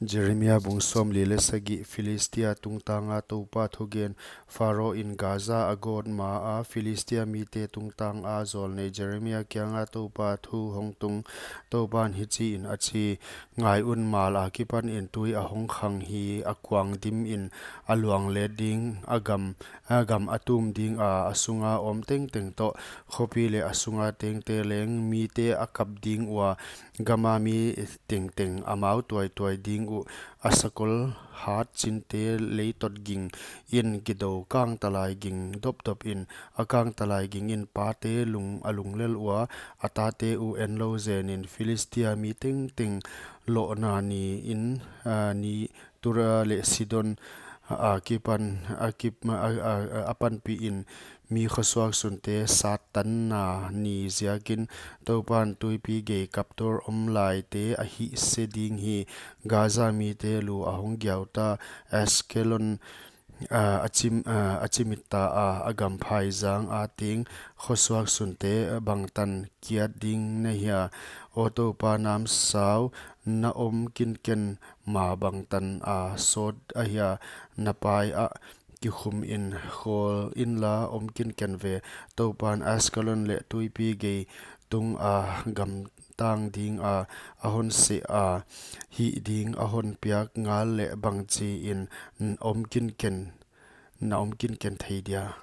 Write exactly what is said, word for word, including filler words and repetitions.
Jeremia bung sawmli leh sagih. Philistia tungtanga Toupa thugen. Pharaoh in Gaza a gawt ma a, Philistia mite tungtanga zawlnei Jeremia kianga Toupa thu hong tung. Toupan hichiin a chi: Ngai un, mal akipanin tui a hong khang hi, a kuang dimin a luang let ding, a gam, a gam a tum dinga, a sunga om tengteng toh, khopi leh a sunga tengte leng, mite a kap ding ua, gama mi tengteng amau tuaituai ding uh. A sakol hat chinte leitot gingin kidou kangtalai ging dopdopin, a kangtalai gingin pate lung a lunglel ua, a tate uh enlou zenin, Philistia mi tengteng lohna niin, a, ni Tura leh Sidon akipan, akip, a, a, a, a panpihin, mi khosuak sunte sattanna ni ziakin, Toupan tuipi gei Kaptor omlaite a hihse ding hi. Gaza mite lu a hong giauta, Askelon, a, a chim, a, a chimit ta a, a gam phaizang a teng khosuak sunte bangtan kiat ding na hia? Aw Toupa namsau, na om kinken ma bangtana sawt ahia? Na pai ah kikhumin khawl inla om kinken ve. Toupan Askelon leh tuipi gei tunga gamtang dinga a hon seh a, hih ding a hon piak ngal leh bangchiin om kinken, na om kinken thei dia?